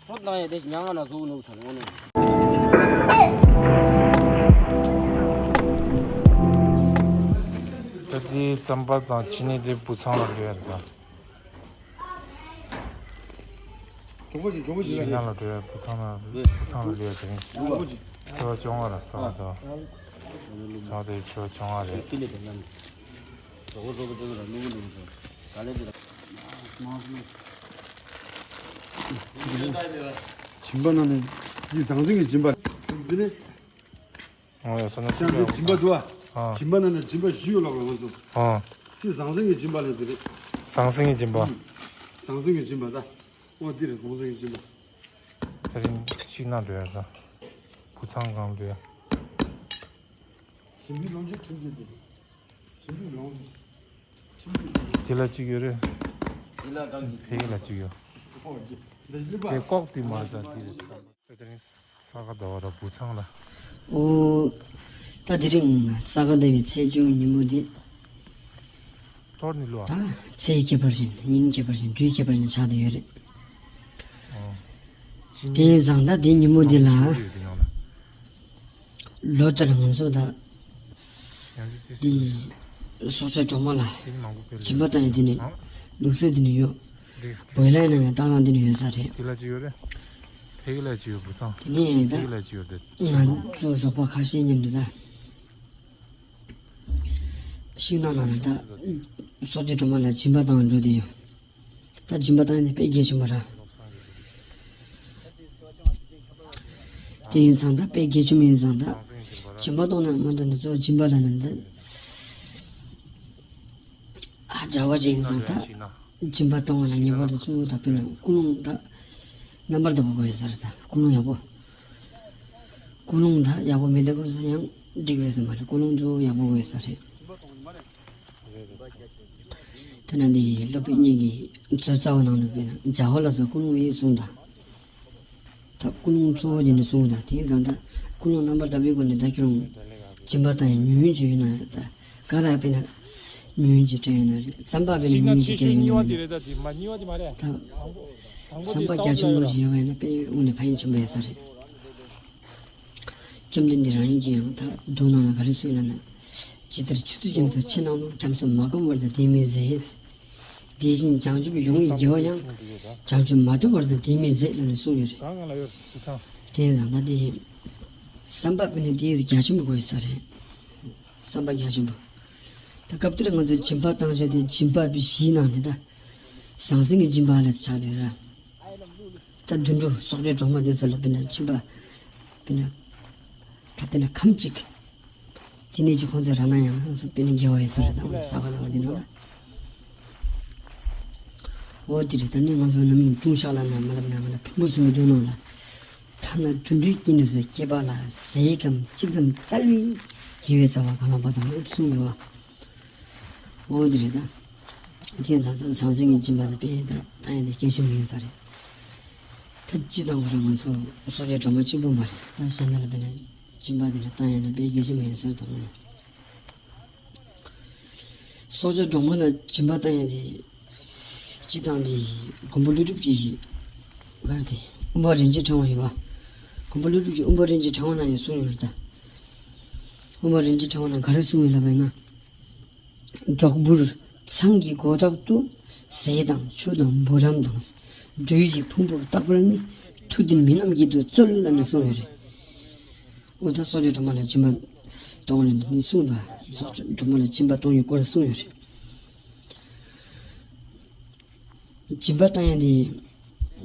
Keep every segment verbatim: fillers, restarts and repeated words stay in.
ཚོད་ནང་ཡ་དེ་ཉང་ང་ན་བཟོ་ནུག་ཚར་འོ་ནས། ད་དེ་རྩམ་པ་དང་ཕྱི་ནས་དེ་བུ་ཚང་ལ་ལུས་ཡ་རེད་ད། གྲོགས་པོ་ཅིག་གྲོགས་པོ་ཅིག་ཕྱི་ནང་ལ་འགྲོ་ཡ་བུ་ཚང་ལ་བུ་ཚང་ལ་ལུས་ཡ་དེ་རིང་གྲོགས་པོ་ཅིག་ཚེས་པ་བཅོ་ལྔ་ར་ས་བ་དང་ས་བ་དེ་ཚེས་པ་བཅོ་ལྔ་རེད། སྦྱིན་པ་ནང་ནས་འདི་ཟང་ཟིང་གི་སྦྱིན་པ། འདི་ནི། ཨོ་ཡ་ས་ན་ཅང་འདི་སྦྱིན་པ་འདུག་ཨ། ཨ། སྦྱིན་པ་ནང་ནས་སྦྱིན་པ་བཞི་ཡོད་ལབ་པ་ང་ཚོ། ཨ། འདི་ཟང་ཟིང་གི་སྦྱིན་པ་ལས་འདི་རེད། ཟང་ཟིང་གི་སྦྱིན་པ། ཟང་ཟིང་གི་སྦྱིན་པ་ད། ཨོ་འདི་རེད་ཟང་ཟིང་གི་སྦྱིན་པ། དེ་རིང་ཤིང་ནགས་འགྲོ་ཡ་ད། བུ་ཚང་སྒང་འགྲོ་ཡ། སྦྱིན་པའི་ལོངས་སྤྱོད་ཁྲིམས་ཀྱི་འདི། སྦྱིན་པའི་ལོངས་སྤྱོད། དེ་ལ་གཅིག་ཡོད་རེད། དེ་ལ་གང་གི་ཕ་གི་ལ་གཅིག་ཡོད། འདི་ལ་གཅིག་ཡོད། དེ་ལྐོག་དེ་མ་རེད་ད་དེ་རེད། དེ་རིང་ས་ག་ཟླ་བ་ར་བུ་ཚང་ལ། ཨོ། ད་དེ་རིང་ས་ག་ཟླ་བའི་ཚེས་བཅུ་ཉིན་མོ་དེ། གཏོར་ནི་ལོ། ད་ཚེས་ཁྱད་པར་ཅན་ཉིན་ཁྱད་པར་ཅན་དུས་ཁྱད་པར་ཅན་ཆགས་བསྡད་ཡོད་རེད། ཨོ། དེ་ཡིན་ཙང་ད་དེ་ཉིན་མོ་འདི་ལ། ཡོད་དེ་ནང་ལ། ལོ་ལྟར་ང་ཚོ་ད་ཡང་ཅི་ཅི་འདི་སྲོག་ཆགས་གྲོག་མ་ལ་དེ་ནི་མང་པོ་སྤེལ་སྦྱིན་པ་བཏང་ཡ་དེ་ནི་ཨང་། ལུགས་སྲོལ་དེ་ནི་ཡོད། རེད། བོད་ལྭ་ནང་ཡང་བཏང་རང་དེ་ནི་ཡོད་ས་རེད། དེ་ལ་ཅི་ཡོད་རེད། ཕ་གི་ལ་ཅི་ཡོད་བུ་ཚང་། དེ་ནི་ད་ཕ་གི་ལ་ཅི་ཡོད་རེད། ང་ཚོ་རོགས་པ་ཁ་ཤས་མཉམ་དུ་ད་ཤིང་ནགས་ནང་ལ་ད་སྲོག་ཆགས་གྲོག་མ་ལ་སྦྱིན་པ་བཏང་འགྲོ་དེ་ཡོད། ད་སྦྱིན་པ་བཏང་ནས་དཔེ་གལ་ཆེན་པོ་ར། དེ་ཡིན་ཙང་ད་དཔེ་གལ་ཆེན་པོ་ཡིན་ཙང་ད། སྦྱིན་པ་གཏོང་ན་མ་གཏོང་ན་གཙོ་བོ་སྦྱིན་པ་ལ་ནི་འདི། ཨ་བྱ་བ་ཅིག་ཡིན་ཙང་ད། སྦྱིན་པ་གཏོང་བ་ལ་ངེས་པར་དུ་གཙོ་བོ་ད་དཔེར་ན་ཀུན་སློང་ད། རྣམ་པར་དག་པ་དགོས་ཡོད་ས་རེད་ད་ཀུན་སློང་ཡག་པོ། ཀུན་སློང་ད་ཡག་པོ་མེད་དེ་དགོས་ས་ཡང་འགྲིག་པའི་ས་མ་རེད། ཀུན་སློང་གཙོ་བོ་ཡག་པོ་དགོས་ཡོད་ས་རེད། དེ་ན་འདི་སློབ་དཔོན་གཉིས་ཀྱིས་མཛོད་རྩ་བ་ནང་དུ་དཔེར་ན་བྱ་བ་ལ་སོགས་ཀུན་སློང་ཡིན་གསུངས་དང་། ད་ཀུན་སློང་གཙོ་བོ་དེ་ནི་གསུངས་དང་དེ་ཡིན་ཙང་ད་ཀུན་སློང་རྣམ་པར་དག་པའི་སྒོ་ནས་ད་ཁྱོད་རང་སྦྱིན་པ་བཏང་ཡང་ཉུང་ཉུང་ཅིག་ཡོད་ན་ད་ག་ལ་དཔེར་ན་ཉུང་ཉུང་ཅིག་སྤྲད་ཡོད་ན་རེད། རྩམ་པ་དཔེར་ན་ཉུང་ཉུང་ཅིག་སྤྲད་ཡོད་ན་རེད། ད་རྩམ་པ་རྒྱ་ཆེན་པོ་ཞིག་ཡོད་པ་ཡིན་ན་དཔེ་དངོས་གནས་ཕན་ཡོན་ཆེན་པོ་ཡོད་ས་རེད། བཅོམ་ལྡན་འདས་རང་ཉིད་ཀྱིས་ཡང་ད་མདོ་ནང་ལ་ག་རེ་གསུངས་ཡོད་ན། ཇི་ལྟར་ཆུ་ཚོད་ཀྱི་ནང་དུ་ཕྱི་ནང་རླུང་རྒྱ་མཚོ་མ་བསྒོམས་བར་དུ་བསྡད་མི་ཟད། དེ་བཞིན་བྱང་ཆུབ་ཡོངས་ཀྱི་དགེ་བ་ཡང་། བྱང་ཆུབ་མ་ཐོབ་བར་དུ་བསྡད་མི་ཟད་ལབ་ནས་གསུངས་ཡོད་རེད། གང་གང་ལ་ཡོད་རེད་ཚང་། དེ་ཡིན་ཙང་ད་དེ་བསམ་པ་དཔེར་ན་དེ་རྒྱ་ཆེན་པོ་དགོས་ས་རེད། བསམ་པ་རྒྱ་ཆེན་པོ། ད་སྐབས་དེར་ང་ཚོས་སྦྱིན་པ་བཏང་བྱ་དེ་སྦྱིན་པ་བཞིའི་ནང་ནས་ད་ཟང་ཟིང་གི་སྦྱིན་པ་ལ་ཆགས་ཡོད་ར། ད་དུད་འགྲོ་སྲོག་གཅོད་གྲོག་མ་དེ་ཚོ་ལ་དཔེར་ན་སྦྱིན་པ་དཔེར་ན་ད་དཔེར་ན་ཁམ་གཅིག་དེ་ནས་ཅིག་ཁོང་ཚོས་རག་ན་ཡང་སོ་དཔེར་ན་དགེ་བ་ཡོད་ས་རེད་ད་ས་ག་ཟླ་བ་འདི་ནང་ལ། འོ་དེ་རེད། ད་ནི་ང་ཚོ་ནམ་ཡིན་ལྟུང་བཤགས་ལ་ན་མ་ལབ་ན་ང་ལ་ཕུང་པོ་གསུམ་གྱི་མདོ་ནང་ལ་ཐ་ན་དུད་འགྲོའི་སྐྱེ་གནས་སུ་སྐྱེས་པ་ལ་ཟས་ཁམ་གཅིག་ཙམ་བཙལ་བའི་དགེ་བའི་རྩ་བ་གང་ལགས་པ་དང་གསུངས་ཡོད་པ། འོ་དེ་རེད་ད། དེ་ཙང་ཙང་ཟང་ཟིང་གི་སྦྱིན་པ་དེ་དཔེ་ད་ད་ཡང་དེ་སྐྱེ་ཆུང་ཡིན་ས་རེད། ད་སྤྱི་དང་ཁོ་རང་ང་ཚོ་སྲོག་གཅོད་གྲོག་མ་གཅིག་པུ་མ་རེད། ད་གཞན་དག་ལ་དཔེར་ན་སྦྱིན་པ་དེ་ལ་ད་ཡང་དེ་དཔེ་སྐྱེ་ཆུང་ཡིན་ས་རེད་ད་ང་ལ། སྲོག་གཅོད་གྲོག་མ་ལ་སྦྱིན་པ་ད་ཡང་དེ་སྤྱི་དང་དེ་མགོན་པོ་ཀླུ་སྒྲུབ་ཀྱི་ག་རེ་དེ་དབུ་མ་རིན་ཆེན་ཕྲེང་བ་ཡོད་པ། མགོན་པོ་ཀླུ་སྒྲུབ་ཀྱི་དབུ་མ་རིན་ཆེན་ཕྲེང་བ་ན་ཡང་གསུངས་ཡོད་རེད་ད། དབུ་མ་རིན་ཆེན་ཕྲེང་བ་ན་ག་རེ་གསུངས་ཡོད་ལབ་པ་ཡིན་ན། གྲོག་སྦུར་ཚང་གི་མགོ་ཐོག་ཏུ། ཟས་དང་ཆུ་དང་བུ་རམ་དང་། སྦྲུལ་གྱི་ཕུང་པོ་རྟག་པར་ནི། མཐུ་ལྡན་མི་རྣམས་ཀྱིས་དུ་སྩོལ་ལབ་ནས་གསུངས་ཡོད་རེད། འོ་ད་སྲོག་གཅོད་གྲོག་མ་ལ་སྦྱིན་པ་གཏོང་ནས་ནི་གསུངས་པ། སྲོག་གཅོད་གྲོག་མ་ལ་སྦྱིན་པ་གཏོང་ཡོད་སྐོར་གསུངས་ཡོད་རེད། སྦྱིན་པ་བཏང་ཡ་དེ་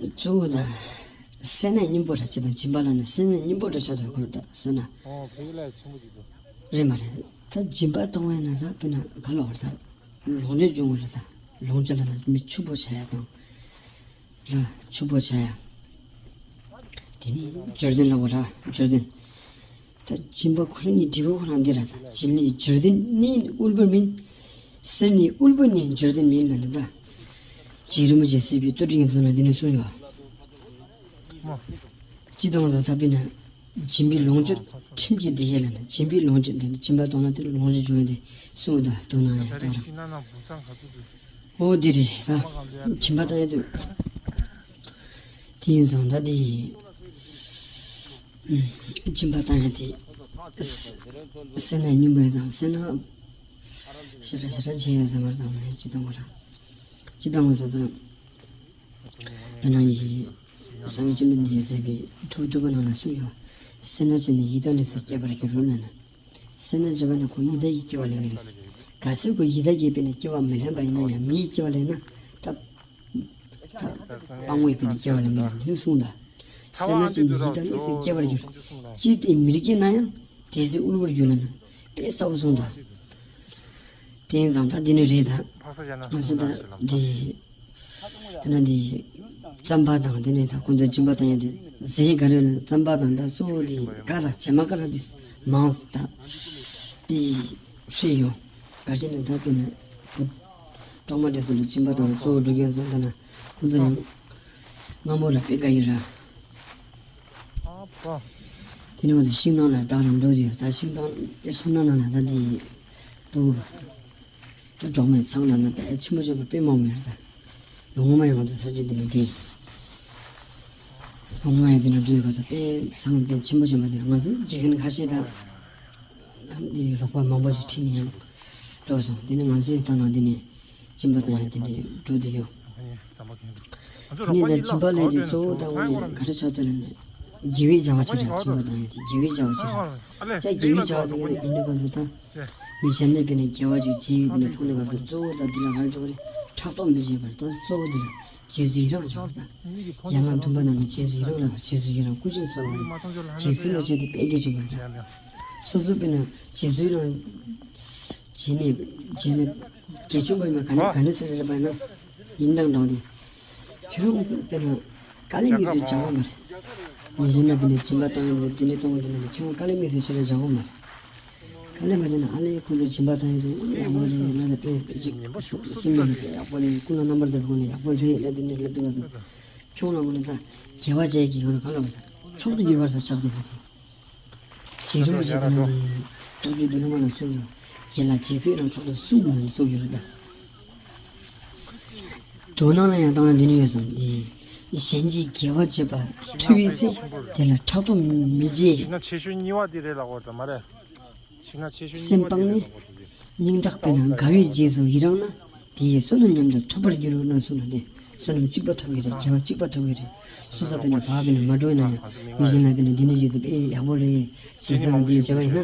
གཙོ་བོ་ད་སེར་སྣ་སྙིང་པོ་ར་ཅི་དང་སྦྱིན་པ་ལ་ནི་སེར་སྣ་སྙིང་པོ་ར་ཤ་དང་ཁོར་ད་སེར་སྣ། ཨོ་ཕ་གི་ལ་ཆེན་པོ་ཅིག་འདུག་རེད་མ་རེད། ད་སྦྱིན་པ་གཏོང་བས་ན་ད་དཔེར་ན་ག་ལ་བར་ད་ལོངས་སྤྱོད་འབྱུང་བ་ར་ད་ལོངས་སྤྱོད་ལ་ན་མི་ཕྱུག་པོ་བྱ་ཡ་དང་ལ་ཕྱུག་པོ་བྱ་ཡ། དེ་ནི་འབྱོར་ལྡན་ལ་བ་ར་འབྱོར་ལྡན། ད་སྦྱིན་པ་ཁོ་རང་གི་འབྲས་བུ་ཁོ་རང་འདི་ར་ད་བྱིན་ནི་འབྱོར་ལྡན་ནི་དབུལ་པོར་མིན། སེར་སྣའི་དབུལ་པོ་ནི་འབྱོར་ལྡན་མིན་ལ་ནི་ད། རྗེ་རིན་པོ་ཆེ་སྲིད་པའི་བསྟོད་རིགས་ཉམས་སུ་ན་འདི་ནི་གསུངས་ཡོད། སྤྱི་དང་ཟོ་ཐབས་པས་ན། སྦྱིན་པའི་ལོངས་སྤྱོད་ཁྲིམས་ཀྱིས་བདེ་ཡས་ལ་ནི་སྦྱིན་པའི་ལོངས་སྤྱོད་འདི་ནི་སྦྱིན་པ་གཏོང་ན་དེ་ལོངས་སྤྱོད་འབྱུང་བ་དེ་ གསུངས་ད་དོ་སྣང་ཡང་ད་རང་། ཨོ་དེ་རེད་ད། སྦྱིན་པ་བཏང་ཡ་དུས། དེ་ཡིན་ཙང་ད་དེ། སྦྱིན་པ་བཏང་ཡ་དེ། སེར་སྣ་སྙོམས་པོ་ཡ་དང་སེར་སྣ། ཞེ་དྲག་ཞེ་དྲག་བྱས་ཡ་ཟེར་བ་དང་མེད་ཅི་དང་བ་ར། ཅི་དང་བ་ཟེར་དང་། ད་ནང་ཡི། སངས་རྒྱས་བཅོམ་ལྡན་འདས་མཛད་པའི་ཐུགས་ཐུབ་པ་ནང་ལ་གསུངས་ཡོད། སེར་སྣ་བྱས་ནས་ཡི་དྭགས་ལས་སུ་སྐྱེ་བར་འགྱུར་རོ་ལབ་ན། སེར་སྣ་བྱས་པ་ན་ཁོ་ཡི་དྭགས་ཀྱི་སྐྱེ་བ་ལེན་གྱི་རེད། གལ་སྲིད་ཁོ་ཡི་དྭགས་ཀྱི་སྐྱེ་བ་ལེན་པ་ཡིན་ན་ཡང་མིའི་སྐྱེ་བ་ལེན་ན་ད། ད། སྤྲང་བོའི་སྐྱེ་བ་ལེན་གྱི་རེད་འདི་གསུངས་ད། སེར་སྣ་བྱས་ནས་ཡི་དྭགས་ལས་སུ་སྐྱེ་བར་འགྱུར། ཅི་སྟེ་མིར་སྐྱེས་ན་ཡང་དེ་ཚེ་དབུལ་བར་འགྱུར་ལབ་ན། དཔེ་གསལ་པོ་གསུངས་ད། དེ་ཡིན་ཙང་ད་འདི་ནི་རེད་ད། ང་ཚོ་ད་འདི། དེ་ན་འདི། རྩམ་པ་དང་དེ་ནས་ད་ཁོང་ཚོ་སྦྱིན་པ་བཏང་ཡ་དེ་རྫས་ག་རེ་ལ་རྩམ་པ་དང་ད་གཙོ་བོ་དེ་ག་ལ་བྱེ་མ་ག་ལ་དེ་མང་ད། དེ་ཧྲིལ་ཡོང་ག་ཞིག་ནས་ད་དེ་ནས་དེ་གྲོག་མ་དེ་ཚོ་ལ་སྦྱིན་པ་བཏང་གཙོ་བོ་འགྲོ་རྒྱུ་ཡིན་ཙང་ད་ན་ཁོང་ཚོ་ཡང་སྔ་མོ་ལ་དཔེ་དགའ་ཡི་ར། དེ་ནས་ང་ཚོ་ཤིང་ནགས་ལ་བདག་ལ་འགྲོ་དུས་ད་ཤིང་ནགས་ཤིང་ནགས་ནང་ལ་ད་དེ་བུ། ད་གྲོག་མའི་ཚང་ལ་ན་དཔེ་ཆེན་པོ་ཆེན་པོ་དཔེ་མང་མེད་རེད་ད། ལོ་ངོ་མ་ཡང་ང་ཚོ་ས་ཆ་འདི་ནས་འགྲོ་ཡིན། ལོ་ངོ་མ་ཡང་འདི་ནས་འགྲོ་ཡིན་ག་ཚོད་དཔེ་ཚང་དཔེ་ཆེན་པོ་ཆེན་པོ་འདི་ང་ཚོ་དགེ་རྒན་ཁ་ཤས་དང་། འདི་རོགས་པ་མང་པོ་ཞིག་ཁྲིད་ནས་ཡང་འགྲོ་སོང་། འདི་ནས་ང་ཚོའི་ཏང་ནང་འདི་ནས་སྦྱིན་པ་བཏང་ཡང་འདི་ནས་འགྲོ་བསྡད་ཡོད། དེ་ནས་ད་སྦྱིན་པ་ལས་དེ་གཙོ་བོ་དང་དངོས་གནས་ག་རེ་ཆགས་འདུག་ལབ་ན། དགེ་བའི་བྱ་བ་ཅིག་རེད། སྦྱིན་པ་བཏང་ཡ་དེ་དགེ་བའི་བྱ་བ་ཅིག་རེད། ཅག་དགེ་བའི་བྱ་བ་དེ་ཡིན་ན་ཡིན་ན་ག་ཚོད་ད། མི་གཞན་ནས་དཔེར་ན་དགེ་བ་ཅིག་བྱས་ཡོད་པ་ན་ཐོག་ནས་ག་ཚོད་གཙོ་བོ་ད་འདི་ལ་ག་རེ་ཆོག་རེད། ཕྲག་དོག་མི་བྱེད་པར་ད་གཙོ་བོ་འདི་ལ་རྗེས་སུ་ཡི་རང་ཆོག་ད། ཡན་ལག་བདུན་པ་ནང་ནས་རྗེས་སུ་ཡི་རང་ལ་རྗེས་སུ་ཡི་རང་སྐུ་མཁྱེན་གསོལ་བ་ཡིན། རྗེས་སུ་བློ་སྐྱེས་དེ་དཔེ་གལ་ཆེན་པོ་རེད། སོ་སོ་དཔེར་ན་རྗེས་སུ་ཡི་རང་བྱས་ནས་བྱས་ནས་གལ་ཆེན་པོ་ཡིན་པ་ག་ནས་ག་ནས་ཟེར་རེད་པ་ན་ཡིན་དང་འདྲ་བ་དེ། ཁྱོད་རང་དཔེར་ན་དཀའ་ལས་མི་ཚོས་བྱ་བ་མ་རེད། མི་གཞན་ལ་དཔེར་ན་སྦྱིན་པ་བཏང་ཡོང་དུས་དེ་ནས་གཏོང་བ་དེ་ནས་ཁྱོད་རང་དཀའ་ལས་མི་ཚོས་བྱེད་ལ་བྱ་བ་མ་རེད། དཀའ་ལས་མ་བྱས་ན་ཨ་ལས་ཁོ་ཚོས་སྦྱིན་པ་བཏང་ཡོང་དུས་ཡག་པོ་རེད་ལ་ད་དཔེ་ཅིག་སེམས་ནང་ལ་དཔེ་ཡག་པོ་རེད། ཀུན་སློང་རྣམ་པར་དག་པའི་སྒོ་ནས་ཡག་པོ་རེད་ལ་དེ་ནས་ལབ་དུས་ང་ཚོ་ཁྱོད་རང་ངོ་ནས་ད་དགེ་བ་བྱས་ཀྱི་ཡོང་ན་ག་ལ་བ་ད་མཆོག་ཏུ་གྱུར་པ་ལ་ཆགས་འདུག་ག་དེ། རྗེ་རིན་པོ་ཆེ་དེ་ནི་རྟོགས་བརྗོད་བདུད་ལུང་མ་ལ་གསུངས་ཡོད། དགེ་ལ་རྗེ་བཙུན་རྣམས་མཆོག་ཏུ་གསུངས་ནས་གསུངས་ཡོད་རེད་ད། དོ་སྣང་ལ་ཡང་བཏང་ན་འདི་ནི་ཡོད་ཙང་འདི། གཞན་གྱིས་དགེ་བ་བྱེད་པ་ཐོས་པའི་ཚེ། དེ་ལ་ཕྲག་དོག་མི་བྱེད། ཞིང་ཆེ་ཤོས་གཉིས་པ་འདི་རེད་ལབ་པ་ད་མ་རེད། ཞིང་ཆེ་ཤོས་གཉིས་པ་འདི་རེད་ལབ་པ་ད། སེམས་སྤངས་ནས། སྙིང་ཐག་པས་ན་དགའ་བའི་རྗེས་སུ་ཡི་རང་ན། དེ་ཡིས་བསོད་ནམས་མཉམ་དུ་ཐོབ་པར་འགྱུར་རོ་ལ་གསུངས་ན་དེ། བསོད་ནམས་གཅིག་པ་ཐོབ་ཀྱི་རེད། དགེ་བ་གཅིག་པ་ཐོབ་ཀྱི་རེད། སོ་སོ་དཔེར་ན་བག་དཔེར་ན་མ་འགྲོ་ན་ཡང་མི་གཞན་ལ་དཔེར་ན་འདི་འདྲ་ཞིག་འདུག་པས་ཡག་པོ་རེད་ཞེས་བསམ་པ་འདི་བྱས་པ་ཡིན་ན།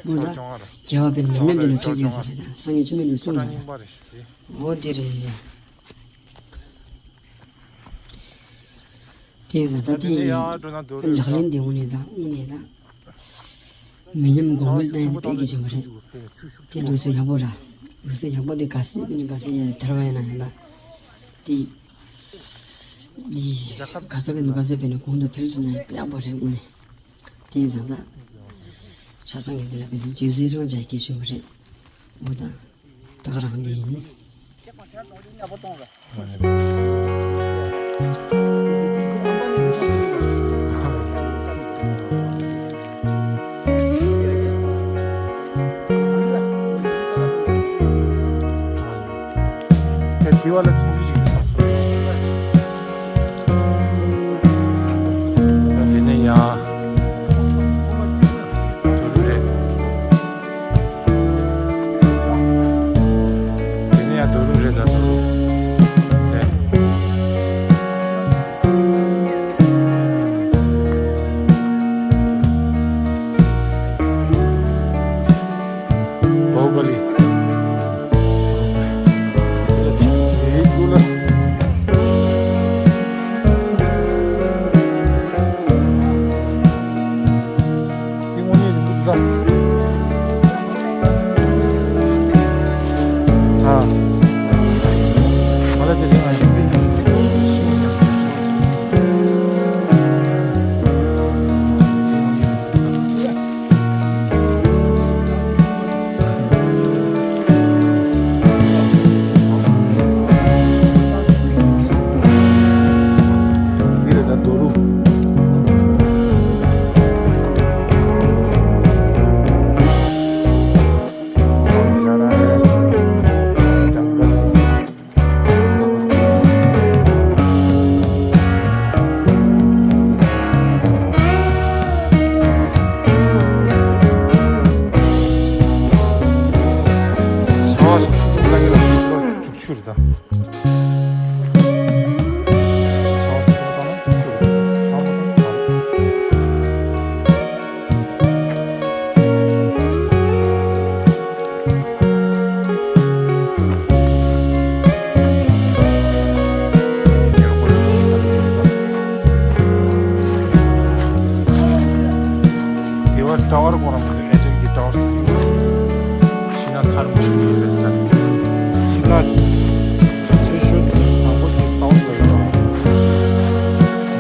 དངོས་ལ་དགེ་བ་དཔེར་ན་ཉམས་ལེན་འདི་ནི་ཐོབ་ཀྱི་ཡོད་ས་རེད་ད། སངས་རྒྱས་བཅོམ་ལྡན་འདས་གསུངས་ད་ཡ། འོ་དེ་རེད། དེ་ཡིན་ཙང་ད་དེ་ལག་ལེན་འདི་དངོས་གནས་ད་དངོས་གནས་ད། མི་ཉམས་གོང་འཕེལ་གཏོང་ཡ་དཔེ་གལ་ཆེན་པོ་རེད། དེ་ལུགས་སྲོལ་ཡག་པོ་ར། ལུགས་སྲོལ་ཡག་པོ་དེ་ག་སྲིད་ཀུན་ནས་ག་སྲིད་ཡ་དར་བ་ཡིན་ན་ཡང་ལ། དེ། དེ། ག་ས་ག་ནས་ག་སྲིད་དཔེར་ན་གོང་དུ་འཕེལ་ཐུབ་ན་ཡང་དཔེ་ཡག་པོ་རེད་དངོས་གནས། དེ་ཡིན་ཙང་ད། ཆ་ཚང་གི་དེ་ལ་དཔེར་ན་རྗེས་སུ་ཡི་རང་བྱ་གལ་ཆེན་པོ་རེད། འོ་ད། ད་ག་རང་འདི་ཡིན། དེ་དེ་བ་ལ་ཚུལ་ཡིན་ས་སོ། དེ་ནས་ཡང་དུ་རུ་རེད། དེ་ནས་ཡང་དུ་རུ་རེད་ད་དུ་རུ་རེད། བྷོ་ག་ལི། དེ་བ་ཊ་ཝར་གོ་རམ་ཨེ་ཊེལ་གྱི་ཊ་ཝར་ཟེར་གྱི་ཡོད། ཤི་ན་ཐར་མི་ཤི་ཡོད་རེད་ད། ཤི་ན་ཆེ་ཤོས་དང་པོ་དེ་སའུ་ཐི་ལ་ཡོད།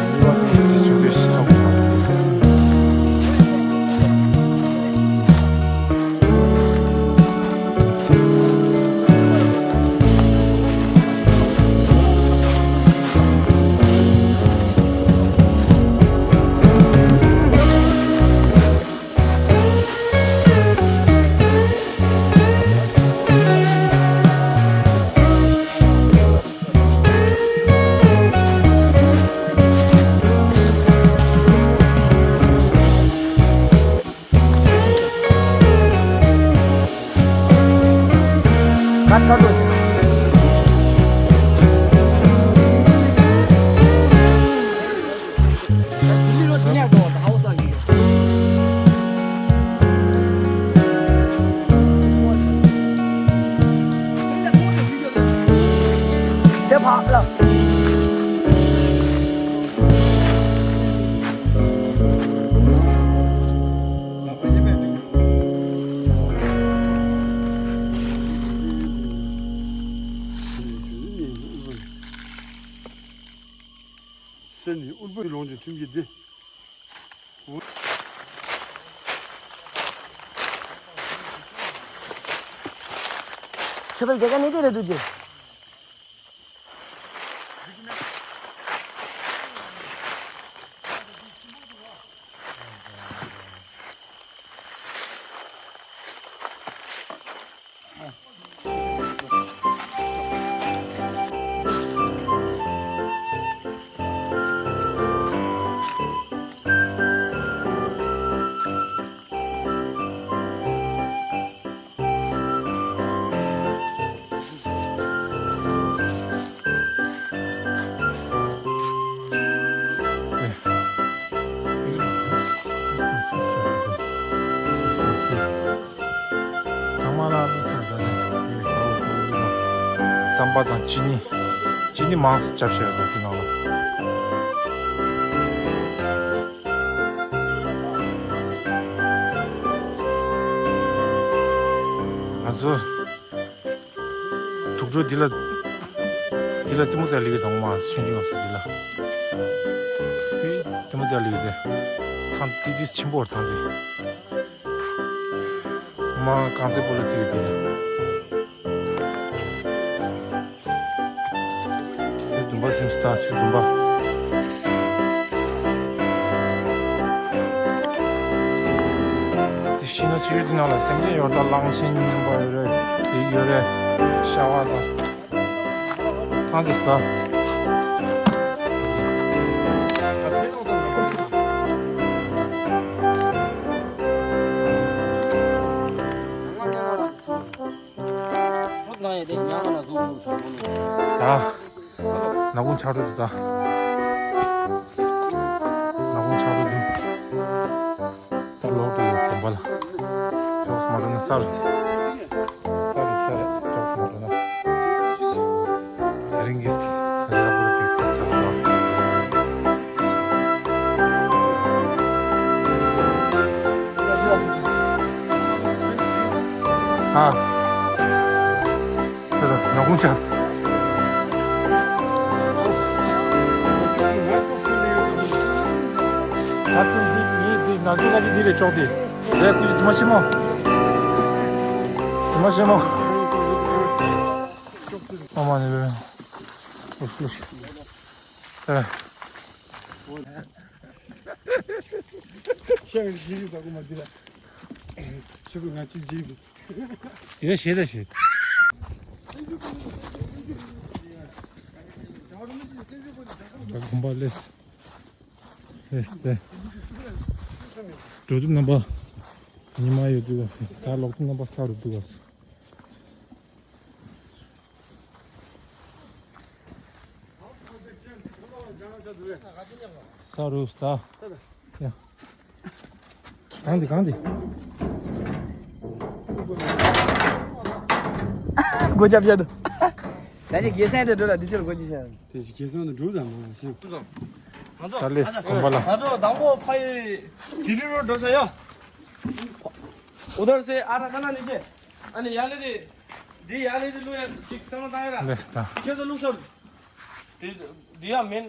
ནིའུ་ཡོག་གི་ཡིན་ཚེ་ཆུང་དུས་ཤི་སོང་། སེམས་ནི་དབུལ་པོའི་ལོངས་སྤྱོད་ཁྲིམས་ཀྱི་སྡེ། ཁྱོད་ཚོ་རྒྱལ་ཁ་ནི་དེ་རེད་འདུག་ཅེས། ཚང་མ་ལ་དམིགས་བསལ་དང་ནི་རྩམ་པ་དང་ཅི་ནི་ཅི་ནི་མང་ཙམ་བརྒྱབ་བཞག་འདུག་དེ་ནང་ལ། ང་ཚོ་དུག་སྦྲུལ་འདི་ལ་འདི་ལ་རྩེད་མོ་རྩེ་ལི་གི་དང་མ་ཆུང་ཆུང་སུ་འདི་ལ་འདི་རྩེད་མོ་རྩེ་ལི་གི་དེ་ཐང་ཏི་ཏིས་ཆེན་པོ་ཐང་དེ། མ་རྐང་རྩེད་སྤོ་ལོ་རྩེ་གི་དེ་རེད། ཚེས་བདུན་པ་སེམས་སུ་ད་ཚེས་བདུན་པ། དེ་ཤི་ན་ཆུ་ཡུར་དེ་ནང་ལ་སེམས་ཅན་ཡོད་ད་གླང་ཆེན་ཡིན་པ་ཡོད་རེད་ཟིག་ཡོད་རེད་ཤ་བ་དང་། ཐང་ཚེས་ད། ད། ནག་ཁུང་ཆག་འགྲོ་འདུག་ད། ནག་ཁུང་ཆག་འགྲོ་འདུག་ད་ལོག་འགྲོ་ཡོད་དགོན་པ་ལ། ཅོག་ཙེ་མ་འགྲོ་ན་ས་རུ། ས་རུ་ས་རུ་ཅོག་ཙེ་མ་འགྲོ་ན། དེ་རིང་གི་ས་ཡག་པོ་རེད་འདུག་ས་ས་རུ། ཨ། ད་ལྟ་ནག་ཁུང་ཆགས། ད་ཐུག་འདི་ནི་འདི་ནག་ཁུང་ལ་འདི་རེད་ཅོག་འདི། རེད་ཁུ་ཡི་དུ་མ་ཤི་མོ། དུ་མ་ཤི་མོ། ཨ་མ་ནི་རེད། ཨུ་ཤུ་ཤུ། ཨ། ཆེ་བའི་ཤི་རི་ད་ཀུ་མ་འདི་ལ། ཆུ་གུ་ང་ཆུ་འཇིག་འདུག་ཡོད་ཤེས་ད་ཤེས། ད་དགོན་པ་ལས། ལས་ཏེ། འགྲོ་དུས་རྣམ་པ། ཉི་མ་ཡོད་དུས་བ་སོ། ད་ལོག་དུས་རྣམ་པ་ས་རུ་འདུག་བ་སོ། ས་རུ་ས། ཡ། གང་འདི་གང་འདི། སྒོ་རྒྱབ་བཞག་འདུག་ད་ནི་རྒྱལ་སྲས་དེ་འགྲོ་ལ་འདི་ཕྱིར་སྒོ་ཅི་བྱ། དེ་ཞིག་རྒྱལ་སྲས་དེ་འགྲོ་དང་མ་ཤེས། ད་ལེས་གོམ་པ་ལ། ང་ཚོ་དང་པོ་ཕ་ཡི་ལྡི་ལི་རུ་འགྲོ་ས་ཡ། ཨོ་དར་སེ་ཨ་ར་ཁ་ན་ནི་ཅེ། ཨ་ནི་ཡ་ལེ་དེ། འདི་ཡ་ལེ་དེ་ལུ་ཡ་ཅིག་སེམས་ལ་བཏང་ཡ་ར། ལེས་ད། ཁྱེད་ཚོ་ལུགས་སོར། དེ་འདི་ཡ་མིན།